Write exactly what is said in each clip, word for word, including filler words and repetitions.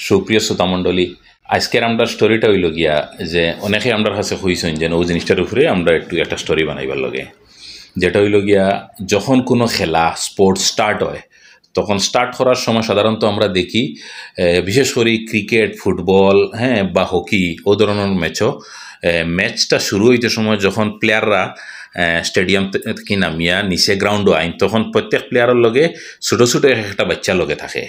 সুপ্রিয় শ্রোতা মণ্ডলী, আজকের আমরার স্টোরিটা অইলো গিয়া যে অনেকে আমরার কাছে কইছইন যে অউ জিনিসটার উপরে আমরা একটু একটা স্টোরি বানাইবার লাগি, যেটা অইলো গিয়া যখন কোনো খেলা, স্পোর্টস স্টার্ট হয়, তখন স্টার্ট করার সময় সাধারণত আমরা দেখি, এ, বিশেষ করি ক্রিকেট, ফুটবল, হ্যাঁ, বা হকি, অউ ধরনর ম্যাচও, এ, ম্যাচটা শুরু অইতে সময় যখন প্লেয়াররা, এ, স্টেডিয়াম থে-, থাকি নামিয়া নিচে গ্রাউন্ডো আইন, তখন প্রত্যেক প্লেয়ারর লগে ছোটো ছোটো এক একটা বাচ্চা লগে থাকে।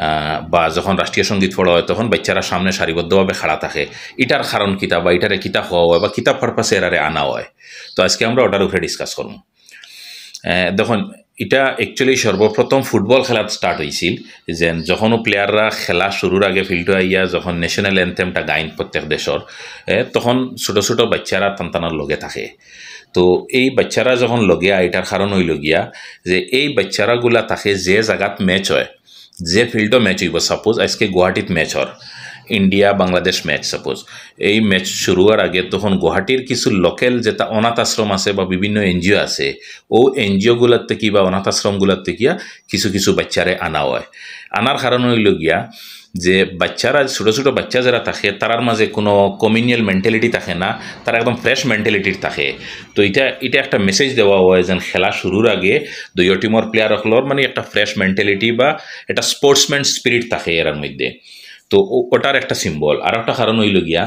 আহ, বা যখন রাষ্ট্রীয় সঙ্গীত পড়া হয়, তখন বাচ্চারা সামনে সারিবদ্ধভাবে খাড়া থাকে। ইটার কারণ কিতা বা ইটারে কিতা কওয়া হয় বা কিতা পারপাসে এরারে আনা হয়, তো আজকে আমরা ওটার উপরে ডিসকাস করমু। আহ, দেখুন, ইটা actually সর্বপ্রথম ফুটবল খেলাত স্টার্ট হইছিল, যে যখনও প্লেয়াররা খেলা শুরুর আগে ফিল্ডো আইয়া যখন ন্যাশনাল অ্যানথেমটা গাইন প্রত্যেক দেশর, এ, তখন ছোটো ছোটো বাচ্চারা তান তানর লগে থাকে। তো এই বাচ্চারা যখন লগে আয়, ইটার কারণ অইলো গিয়া যে এই বাচ্চারাগুলা থাকে যে জাগাত ম্যাচ হয়, যে ফিল্ডো ম্যাচ হইব, সাপোজ আজকে গুয়াহাটিত ম্যাচ হর, ইন্ডিয়া বাংলাদেশ ম্যাচ, সাপোজ এই ম্যাচ শুরু হওয়ার আগে তখন গুয়াহাটির কিছু লোকাল যেটা অনাথ আশ্রম আছে বা বিভিন্ন এনজিও আছে, ও এনজিওগুলার থেকে বা অনাথ আশ্রমগুলার থেকে কিছু কিছু বাচ্চারে আনা হয়। আনার কারণ অইলো গিয়া যে বাচ্চারা, ছোটো ছোটো বাচ্চা যারা থাকে, তারার মাঝে কোনো কমিউনিয়াল মেন্টালিটি থাকে না, তারা একদম ফ্রেশ মেন্টালিটির থাকে। তো ইটা, ইটা একটা মেসেজ দেওয়া হয় যেন খেলা শুরুর আগে দুইও টিমর প্লেয়ার অকলর মানে একটা ফ্রেশ মেন্টালিটি বা একটা স্পোর্টসম্যান স্পিরিট থাকে এরার মধ্যে। তো ও-, ওটার একটা সিম্বল। আর একটা কারণ অইলো গিয়া,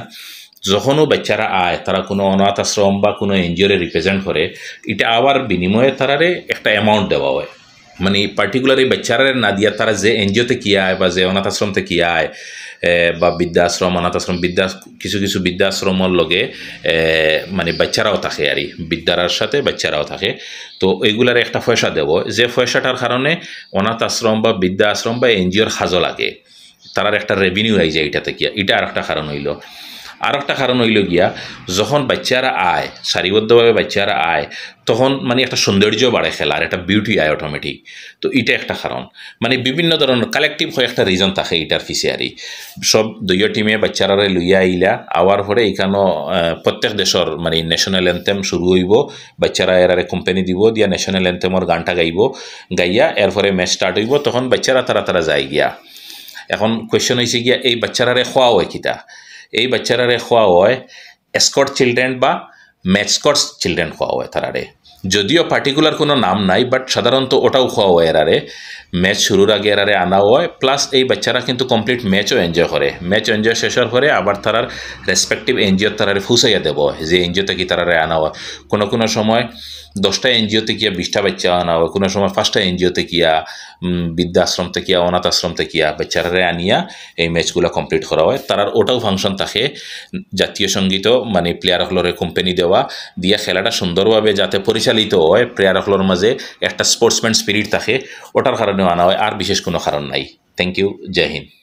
যখনও বাচ্চারা আয়, তারা কোনো অনাথ আশ্রম বা কোনো এনজিওরে রিপ্রেজেন্ট করে, ইটা আবার বিনিময়ে তারারে একটা অ্যামাউন্ট দেওয়া হয়। মানে পার্টিকুলার এই বাচ্চারা না দিয়া তারা যে এনজিওতে কি আয় বা যে অনাথ আশ্রমতে কি আয়, এ, বা বৃদ্ধাশ্রম, অনাথ আশ্রম, বৃদ্ধা, কিছু কিছু বৃদ্ধাশ্রমর লগে, এ, মানে বাচ্চারাও থাকে আর কি, বৃদ্ধারার সাথে বাচ্চারাও থাকে। তো এইগুলার একটা পয়সা দেব, যে পয়সাটার কারণে অনাথ আশ্রম বা বৃদ্ধাশ্রম বা এনজিওর কাজও লাগে, তারার একটা রেভিনিউ আই যায় ইটা থাকিয়া। ইটা আর একটা কারণ অইলো। আর একটা কারণ অইলো গিয়া, যখন বাচ্চারা আয়, সারিবদ্ধভাবে বাচ্চারা আয়, তখন মানে একটা সৌন্দর্য বাড়ে খেলার, একটা বিউটি আয় অটোমেটিক। তো ইটা একটা কারণ, মানে বিভিন্ন ধরনর কালেকটিভ কয়েকটা রিজন থাকে ইটার পিছে আর কি। সব দুইও টিমে বাচ্চারারে লইয়া আইলা, আওয়ার পরে ইখানো, আহ, প্রত্যেক দেশর মানে ন্যাশনাল অ্যানথেম শুরু হইব, বাচ্চারা এরারে কোম্পানি দিব, দিয়া ন্যাশনাল অ্যানথেমর গানটা গাইব, গাইয়া এরপরে ম্যাচ স্টার্ট হইব, তখন বাচ্চারা তারা তারা যায় গিয়া। এখন কোয়েশ্চন হইছে গিয়া, এই বাচ্চারারে খোয়া হয় কিতা? এই বাচ্চারারে খোয়া হয় এসকর্ট চিলড্রেন বা ম্যাচকর্ট চিলড্রেন কওয়া হয় তারারে। যদিও পার্টিকুলার কোনো নাম নাই, বাট সাধারণত ওটাও কওয়া হয় এরারে। ম্যাচ শুরুর আগে এরারে আনা হয়, প্লাস এই বাচ্চারা কিন্তু কমপ্লিট ম্যাচও এনজয় করে। ম্যাচ এনজয় শেষ হওয়ার পরে আবার তারার রেসপেক্টিভ এনজিও তারারে ফুসাইয়া দেব, যে এনজিও থেকে তারারে আনা হয়। কোনো কোনো সময় দশটা এনজিও থেকে বিশটা বাচ্চা আনা হয়, কোনো সময় পাঁচটা এনজিও থেকে, উম, বৃদ্ধাশ্রম থেকে, অনাথ আশ্রম থেকে বাচ্চারারে আনিয়া এই ম্যাচগুলা কমপ্লিট করা হয়। তারার ওটাও ফাংশন থাকে, জাতীয় সঙ্গীতও মানে প্লেয়ার অকলরে কোম্পানি দেওয়া, দিয়া খেলাটা সুন্দরভাবে যাতে পরিচালিত হয়, প্লেয়ার অকলর মাঝে একটা স্পোর্টসম্যান স্পিরিট থাকে, ওটার কারণেও আনা হয়, আর বিশেষ কোনো কারণ নাই। থ্যাংক ইউ, জয় হিন্দ।